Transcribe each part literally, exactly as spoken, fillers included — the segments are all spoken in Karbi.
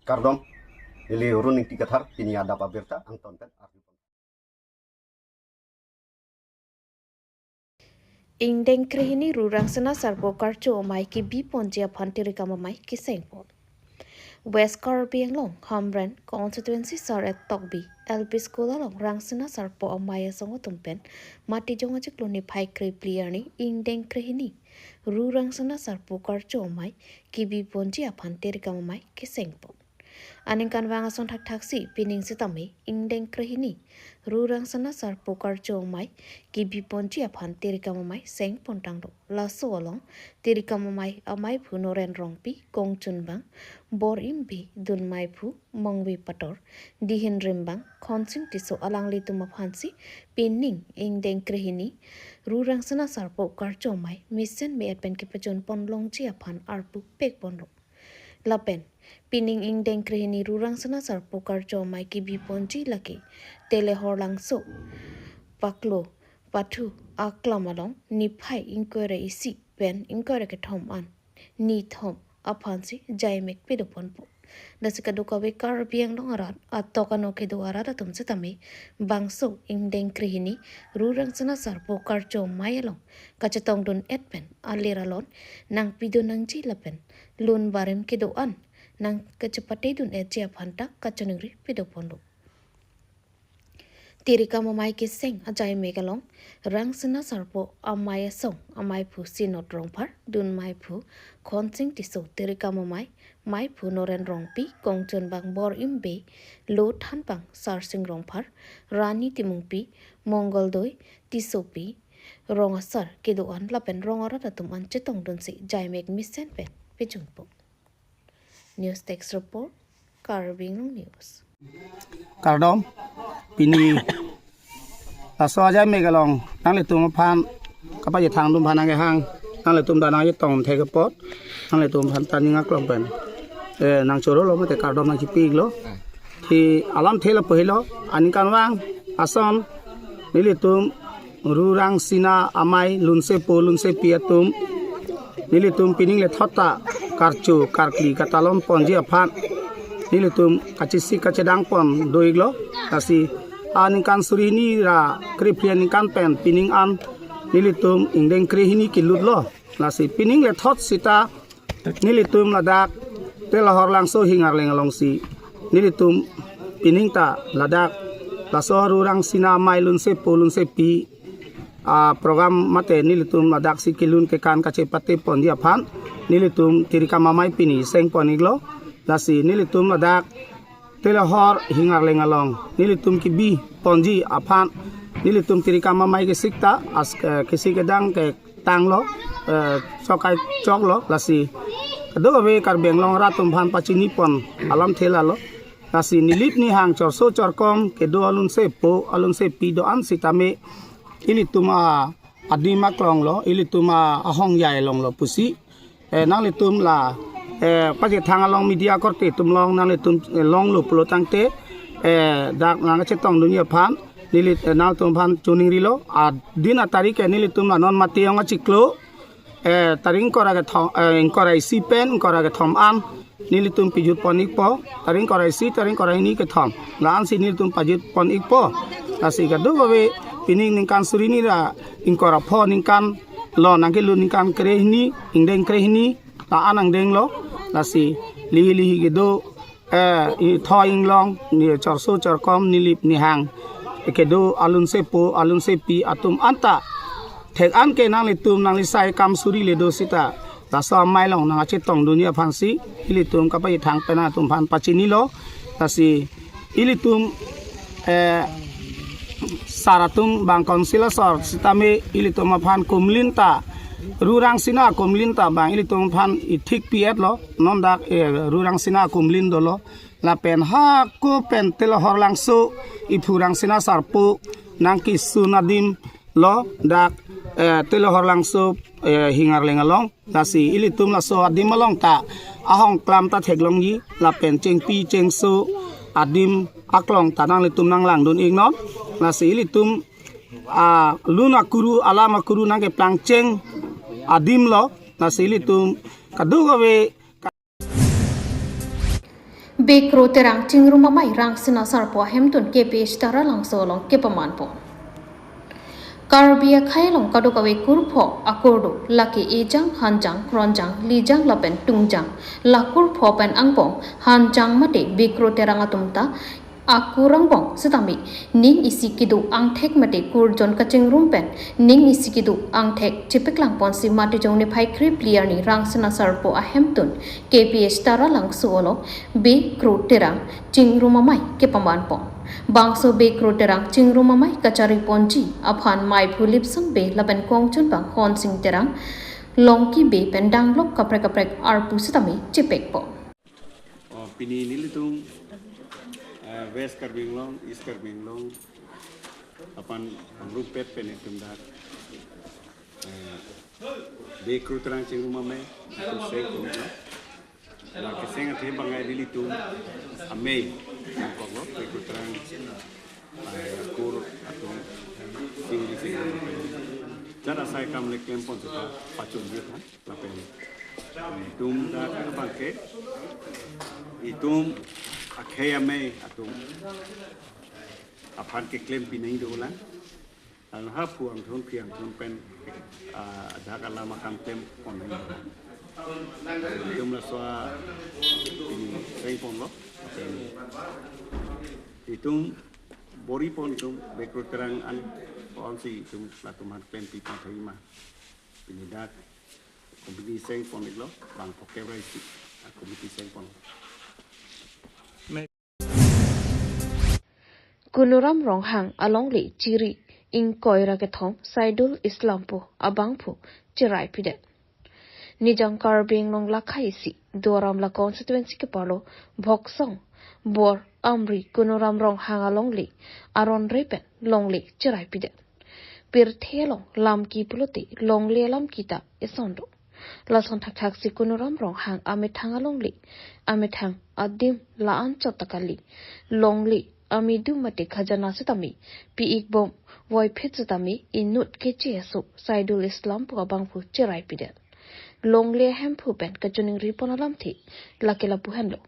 Kardom, neli Run Ingti Kathar, pini adap abirta angton pen arju. Ingdeng krehini Rurangsina Sarpo Karcho Amei kebi ponji aphan tirikam amei keseng pon. West Karbi Anglong, Hamren constituency Sar-et Tokbi L P School along Rangsina Sarpo Amei asong atum pen Matijong achiklo niphai krephli arni ingdeng krehini Rurangsina Sarpo Karcho Amei kebi ponji aphan tirikam amei keseng pon. Aningkanvang ason thakthaksi pining sitame ingdeng krehini Rurangsina Sarpo Karcho Amei kebi ponji aphan tirikam amei seng pon tanglo. Laso along tirikam amei ameiphu Noren Rongpi, Kongchunbang Borimbe, dunmeiphu Mongve Pator, dihin rimbang Khonsing Tisso alanglitum aphansi pining ingdeng krehini Rurangsina Sarpo Karcho Amei mesen me-et pen kepachun pon longji aphan arpu pek ponlo. Lapen pining ingdeng krehini Rurangsina Sarpo Karcho Amei kebi ponji lake Telehorlangso Paklo Pathu aklam along niphai ingkoi ra isi pen ingkoi ra kethom an nithom aphansi jaimek pado ponpo. Lasi kadokave Karbi Anglong arat atok ano kedo arat atum sitame bangso ingdeng krehini Rurangsina Sarpo Karcho Amei along kachetongdun et pen alir alon nangpidun nangji lapen lun barim kedo an nangkachepatedun etji aphan ta kachiningri pado ponlo. Tirikam amei keseng ajaimek along Rangsina Sarpo Amei asong ameiphu Sinot Rongphar, dunmeiphu Khonsing Tisso, tirikam amei meiphu Noren Rongpi, Kongchunbang Borimbe, lo thanbang Sarsing Rongphar, Rani Timungpi, Mongoldoi Tissopi, rong asar kedo an lapen rong arat atum an chetongdunsi jaimek mesen pen pachunpo. News Desk Report, Karbi Anglong News. Kardom, pini laso ajaimek along nanglitum aphan kapachethangdun aphan nangkehang, nanglitum ta nangchetong thek apot, nanglitum aphan ta ning aklong pen, eh, nangchorolo mate kardom nangchipi-iklo. Thi alamthe lapu helo, aningkanvang ason nelitum Rurangsina Amei lunsepo lunsepi atum nelitum pining lethot ta karcho karkli katalon ponji aphan nelitum kachesik kachedang pon do-iklo. Lasi aningkan suri hini ra krephli aningkan pen pining an nelitum ingdeng krehini kelutlo. Lasi pining lethot sita nelitum ladak Telehorlangso hingarleng alongsi nelitum pining ta ladak laso Rurangsina Amei lunsepo lunsepi a program mate nelitum ladaksi kelun kekan kachepate ponji aphan nelitum tirikam amei pini seng pon-iklo. Lasi nelitum ladak Telehor hingarleng along nelitum kebi ponji aphan nelitum tirikam amei kesik ta as, eh, kesik kedang ketanglo, eh, chokai choklo. Lasi kadokave Karbi Anglong arat atum aphan pachini pon alamthe lalo. Lasi Nilip Nihang chorso chorkom kedo alunsepo alunsepi do-an sitame ilitum a adim aklonglo, ilitum a ahongjai longlo pusi, eh, nanglitum la, eh, pachethang along media korte atum along nanglitum, eh, longlo pulo tangte, eh, dak nangchetongdunji aphan neli, eh, nangtum aphan choningrilo. Adin atarik ke nelitum la non Matijong achiklo, eh, tarik ingkoi ra kethom, eh, ingkoi ra isi pen ingkoi ra kethom an nelitum pajut pon-ikpo, tarik ingkoi ra isi, tarik ingkoi ra hini, kethom, la-ansi nelitum pajut pon-ikpo. Lasi kadokave pining ningkan suri hini ra ingkoi ra pho ningkan lo, nangkelun ningkan krehini, ingdeng krehini la-an angdenglo. Lasi lihi lihi kedo, eh, i thoi inglong, ni chorso chorkom, Nilip Nihang kedo alunsepo alunsepi atum anta thek an ke nanglitum nanglisai kam suri le do sita laso amei along nangchetongdunji aphansi ilitum kapachethang pen atum aphan pachinilo. Lasi ilitum, eh, sar atum bang council asor sitame ilitum aphan kumlin ta, Rurangsina kumlin ta bang ilitum aphan ithik pi-etlo. Non dak, eh, Rurangsina kumlin dolo. Lapen hako pen Telehorlangso iphu Rangsina Sarpo nangkesun adim lo dak, eh, Telehorlangso, eh, hingarleng along. Lasi ilitum laso adim along ta ahong klam ta theklongji, lapen chengpi chengso adim aklong ta nanglitum nanglangdun-iknon. Lasi ilitum, ah, lun akuru, alam akuru nangkeplangcheng adim lo. Lasi ilitum kadokave. Bekro Terang Chingrum Amei Rangsina Sarpo ahemtun K P H Taralangso along kepamanpon. Karbi akhei along kadokave kurpho akur do, lake ejang, hanjang, kronjang, lijang lapen tungjang. La kurpho pen angbong, hanjang mate Bekro Terang atum ta akur angbong setame ning isi kedo angthek mate kurjon kachingrum pen ning isi kedo angthek chepaklangponsi Matijong niphai krephli arni Rangsina Sarpo ahemtun K P H Taralangso along Bekro Terang Chingrum Amei kepamanpon. Bangso Bekro Terang Chingrum Amei kachariponji aphan Maiphu Lipsang Bey lapen kongchunbang Honsing Terang, Longki Bey pen danglok kaprek kaprek arpu setame chepekpon. Oh, pini nelitum, eh, West Karbi Anglong, East Karbi Anglong, aphan pangrumpet pen itum dak, eh, Bekro Terang Chingrum Amei, itum sengpon lo. La keseng athe bang nelitum amei, poklo, Bekro Terang, eh, kur atum, singri singri. Jat asai kam le klempon seta pachun jut ha. Lapen itum dak abangke, itum akhei amei atum aphan keklem pinai dolang. Lapen haphu angthun, phi angthun pen, ah, dak alam akam klempon nai dolang. Itum laso a pini sengponlo. Lapen itum boripon itum Bekro Terang an, ansi itum latum aphan klempi pangthai ma. Pini dak committee sengpon iklo, bang pokep raisi, ah, committee sengpon. Kunuram Ronghang alongle chiri ingkoi ra kethom Saidul Islam pu abangphu cherai pidet. Nijang Karbi Anglong lakha isi Duar Amla constituency keparlo Bhoksong Bor Amri Kunuram Ronghang alongle aron re pen longle cherai pidet. Pirthe along lamki pulote longle alamki ta eson do. Lason thakthak si Kunuram Ronghang amethang alongle, amethang adim la-an chot ta kali. Longle amidum mate khajana setame pi-ikbom, voiphit setame inut keche aso Saidul Islam pu abangphu cherai pidet. Longle ahemphu pen kachoningripon alamthe lake lapu henlo.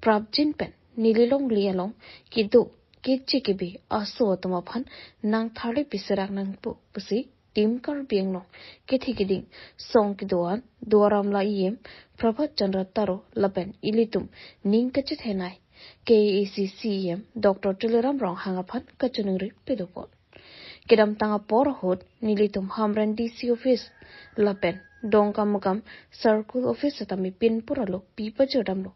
Prapjin pen neli longle along kedo keche kebe aso atum aphan nangtharle pisirak nangpo pusi Team Karbi Anglong kethe keding song kedo-an Duar Amla E M Prabhat Chandra Taro lapen ilitum ning kachethenei K A A C C E M Doctor Tuliram Ronghang aphan kachoningri pedopon. Kedamtang apor ahut nelitum Hamren D C office lapen Dongkamukam circle office setame pinpur alo pi pajirdamlo.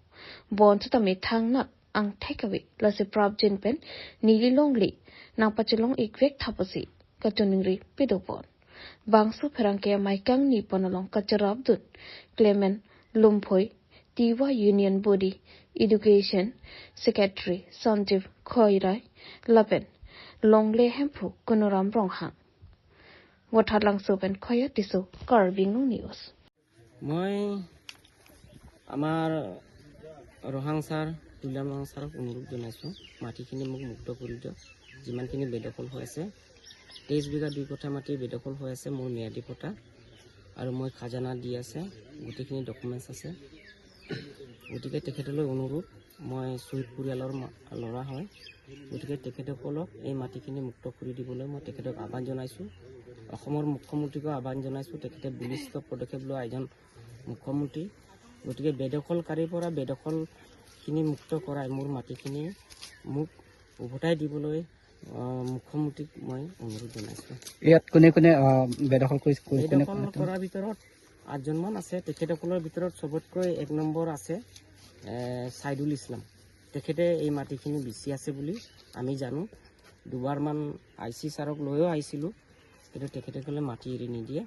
Bonseta methang na angthek ave, lasi prapjin pen neli longle nangpachelong-ikvek tha pusi kachoningri pedopon. Bangso pherangke amei kangnipon along kacherapdun Clement Lumphoi, Tiwa Union Body Education Secretary Sanjeev Khoirai lapen longle ahemphu Kunuram Ronghang. Vothatlangso pen Khoya Tisso, Karbi Anglong News. মই আমাৰ ৰহাং ছাৰ, তুলিৰাম ৰহাং ছাৰক অনুৰোধ জনাইছোঁ, মাটিখিনি মোক মুক্ত কৰি দিয়ক। যিমানখিনি বেদখল হৈ আছে, তেইছ বিঘা দুই কঠা মাটি বেদখল হৈ আছে, মোৰ ম্যাদী পট্টা আৰু মই খাজানা দি আছে, গোটেইখিনি ডকুমেণ্টছ আছে। গতিকে তেখেতলৈ অনুৰোধ, মই শ্বহীদ পৰিয়ালৰ মা-, ল'ৰা হয়, গতিকে তেখেতসকলক এই মাটিখিনি মুক্ত কৰি দিবলৈ মই তেখেতক আহ্বান জনাইছোঁ। অসমৰ মুখ্যমন্ত্ৰীকো আহ্বান জনাইছোঁ, তেখেতে বলিষ্ঠ পদক্ষেপ লোৱা এজন মুখ্যমন্ত্ৰী। গতিকে বেদখলকাৰীৰ পৰা বেদখলখিনি মুক্ত কৰাই মোৰ মাটিখিনি মোক উভতাই দিবলৈ, আহ, মুখ্যমন্ত্ৰীক মই অনুৰোধ জনাইছোঁ। ইয়াত কোনে কোনে, আহ, বেদখল কৰিছে? কোনে, কোনে, বেদখল কোনে? কৰাৰ ভিতৰত আঠজনমান আছে। তেখেতসকলৰ ভিতৰত চবতকৈ এক নম্বৰ আছে, এ, ছাইদুল ইছলাম। তেখেতে এই মাটিখিনি বিচি আছে বুলি আমি জানো। দুবাৰমান আই চি ছাৰক লৈও আহিছিলোঁ, কিন্তু তেখেতসকলে মাটি এৰি নিদিয়ে।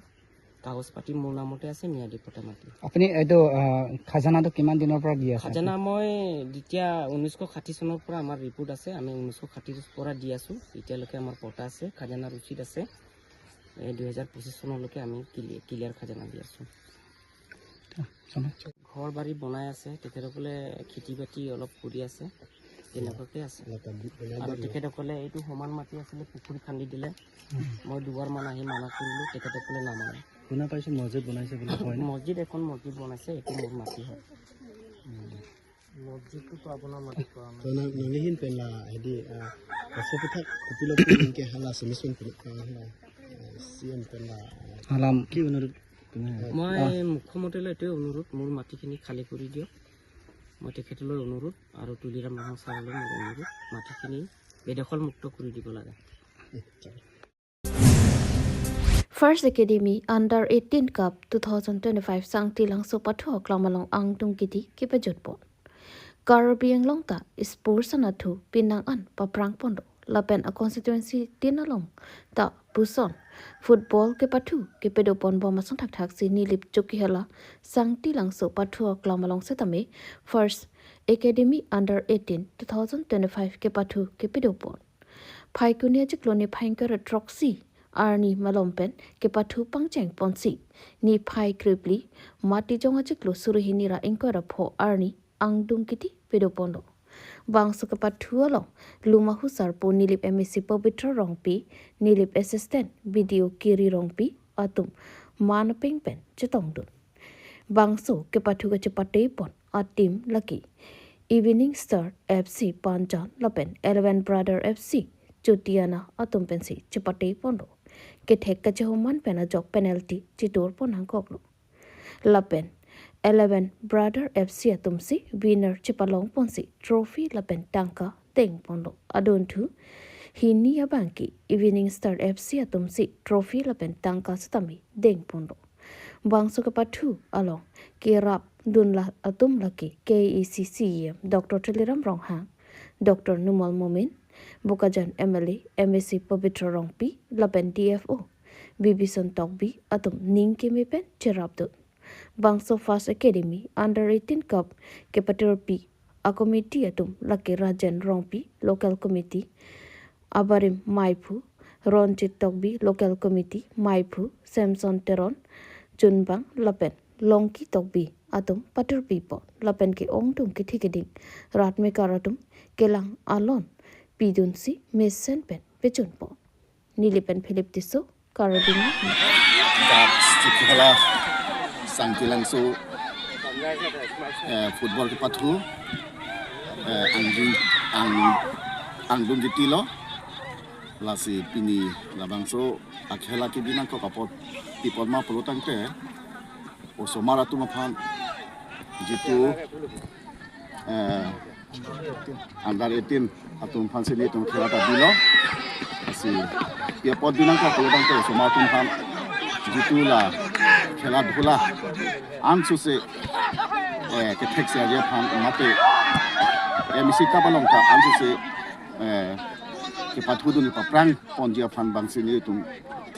কাগজ পাতি মোৰ নামতে আছে, ম্যাদী পট্টা মাটি। আপুনি এইটো, আহ, খাজানাটো কিমান দিনৰ পৰা দি আছে? খাজানা মই যেতিয়া ঊনৈছশ ষাঠি চনৰ পৰা আমাৰ ৰিপৰ্ট আছে, আমি ঊনৈছশ ষাঠিৰ পৰা দি আছোঁ। এতিয়ালৈকে আমাৰ পট্টা আছে, খাজানা ৰচিদ আছে। এই দুহেজাৰ পঁচিছ চনলৈকে আমি ক্লি-, ক্লিয়াৰ খাজানা দি আছোঁ। ধন্যবাদ। ঘৰ বাৰী বনাই আছে, তেখেতসকলে খেতি বাতি অলপ কৰি আছে, তেনেকুৱাকৈ আছে। আৰু তেখেতসকলে এইটো সমান মাটি আছিলে, পুখুৰী খান্দি দিলে। মই দুবাৰমান আহি মানা কৰিলোঁ, তেখেতসকলে নামানে। শুনা পাইছোঁ মছজিদ বনাইছে বুলি, হয়নে? মছজিদ, এখন মছজিদ বনাইছে, এইটো মোৰ মাটি হয়। মছজিদটো তো আপোনাৰ মাটিত কৰা নাই। তো না-, nangli ahin pen la, hedi, ah, kaso pithak kopilo pen ke hala semisun pen, ah, hala, eh, C M pen la, eh, Alam ki অনুৰোধ? মই, ah, মুখ্যমন্ত্ৰীলৈ এইটোৱে অনুৰোধ, মোৰ মাটিখিনি খালী কৰি দিয়ক। মই তেখেতলৈ অনুৰোধ আৰু তুলিৰাম ৰংহাং ছাৰলৈ মোৰ অনুৰোধ, মাটিখিনি বেদখলমুক্ত কৰি দিব লাগে। First Academy Under eighteen Cup two thousand twenty-five Sangti Langso pathu aklam along angdung kiti kepajutpon. Karbi Anglong ta sports anatthu pinang an paprangponlo lapen a constituency tin along ta puson football kepathu kepedopon bom ason thakthaksi Nilip Chokihola Sangti Langso pathu aklam along setame First Academy Under eighteen two thousand twenty-five kepathu kepedopon. Phaikuni achiklo niphai ingkoi ra throksi arni malom pen kepathu pangchengponsi niphai krepli Matijong achiklo suri hini ra ingkoi ra pho arni angdung kiti pedoponlo. Bangso kepathu along Lumahusarpo Nilip M A C Pabitra Rongpi, Nilip Assistant B D O Kiri Rongpi atum man peng pen chetongdun. Bangso kepathu kachepatepon a team lake Evening Star F C Panjan lapen Eleven Brother F C Chotiana atum pensi chepateponlo. Kethek kachehoman pen ajok penalty chiturpon nangkoklo. Lapen Eleven Brother F C atumsi winner chepalongponsi trophy lapen tangka dengponlo. Adunthu hini abangke Evening Star F C atumsi trophy lapen tangka setame dengponlo. Bangso kepathu along kerapdunla atum lake K A A C C E M Doctor Tuliram Ronghang, Doctor Numal Momin, Bokajan M L A, M A C Pabitra Rongpi, lapen D F O Bibison Tokbi atum ning keme pen cherapdun. Bangso First Academy Under eighteen Cup kepatirpi a committee atum lake Rajen Rongpi, Local Committee, abarim Maiphu, Ronjit Tokbi, Local Committee, Maiphu, Samson Teron, Chunbang, lapen Longki Tokbi atum patirpipo, lapen ke-ongdung kethi keding rat mekar atum kelang alon pidunsi mesen pen pechunpo. Nilip pen Philip Tisso, Karbi Anglong. Dak Chokihola Sangti Langso, eh, football kepathu, eh, angdung, ang, angdung kitilo. Lasi pini labangso akhela kebi nangkok apot pipon ma pulo tangte osomar atum aphan jitu, eh, under eighteen atum aphansi nelitum khela ta bilo. Lasi pi apot bi nangkok pulo tangte osomar atum aphan jitu la khela dhula ansose, eh, kethek si aji aphan mate M A C Cup along ta ansose, eh, kepathudun paprangponji aphan abangsi nelitum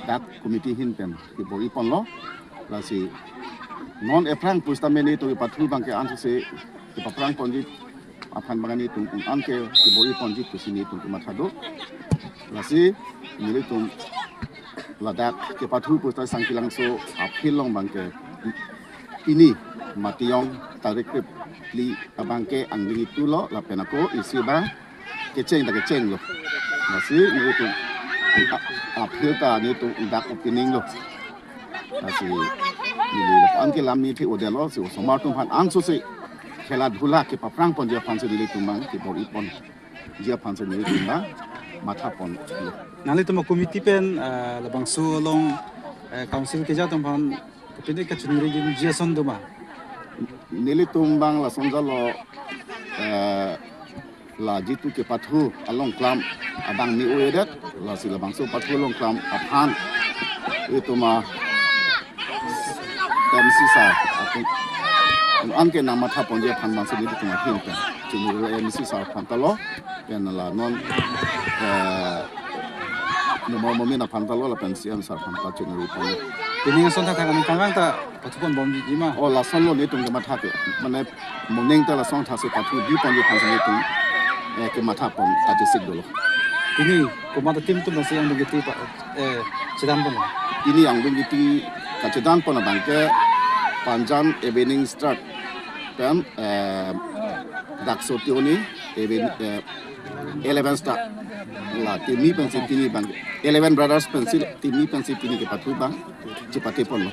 dak committee ahin pen kebor-iponlo. Lasi non ephrang pusitame nelitum kepathu abangke ansose kepaprangponji aphan abang nelitum un-an ke kebor-iponji pusi nelitum kematha do. Lasi nelitum ladak kepathu pusita Sangti Langso a-field along abangke pini Matijong tarik krepli abangke angdeng itulo lapen ako isi abang kecheng ta kechenglo. Lasi nelitum a-, a-field ta nelitum dak opening lo. Lasi neli lapu-an ke lam nithe odelo si osomar atum aphan ansose khela dhula kepaprangponji aphansi nelitum abang kebor-iponji aphansi nelitum abang mathaponlo. Nanglitum a-committee pen, eh, labangso along, eh, council keja atum aphan kopine kachingri jin ji ason doma? Nelitum abang lason jalo, eh, la jitu kepathu along klam abang ni uedet, lasi labangso pathu along klam aphan itum a M C sir atum un-an ke nangmathaponji aphan abangsi nelitum ahin pen chunri M C sir aphan ta lo, pen la non, eh, Numal Momin aphan ta lo lapen C M sir aphan ta chunri pon. Pini ason thakthak aningkanvang ta pathupon bomji ma? O lason lo nelitum kematha ke. Mane moning ta lason thasi pathudiponji aphansi nelitum, eh, kemathapon ta chesik dolo. Pini komat a-team atum si angdung kiti pa, eh, chedanpon? Pini angdung kiti kachedanpon abangke Panjan Evening Star pen, eh, dak Chotiona Even-, eh, Eleven Star. La timi pensi pini abang Eleven Brothers pensi timi pensi pini kepathu abang chepateponlo.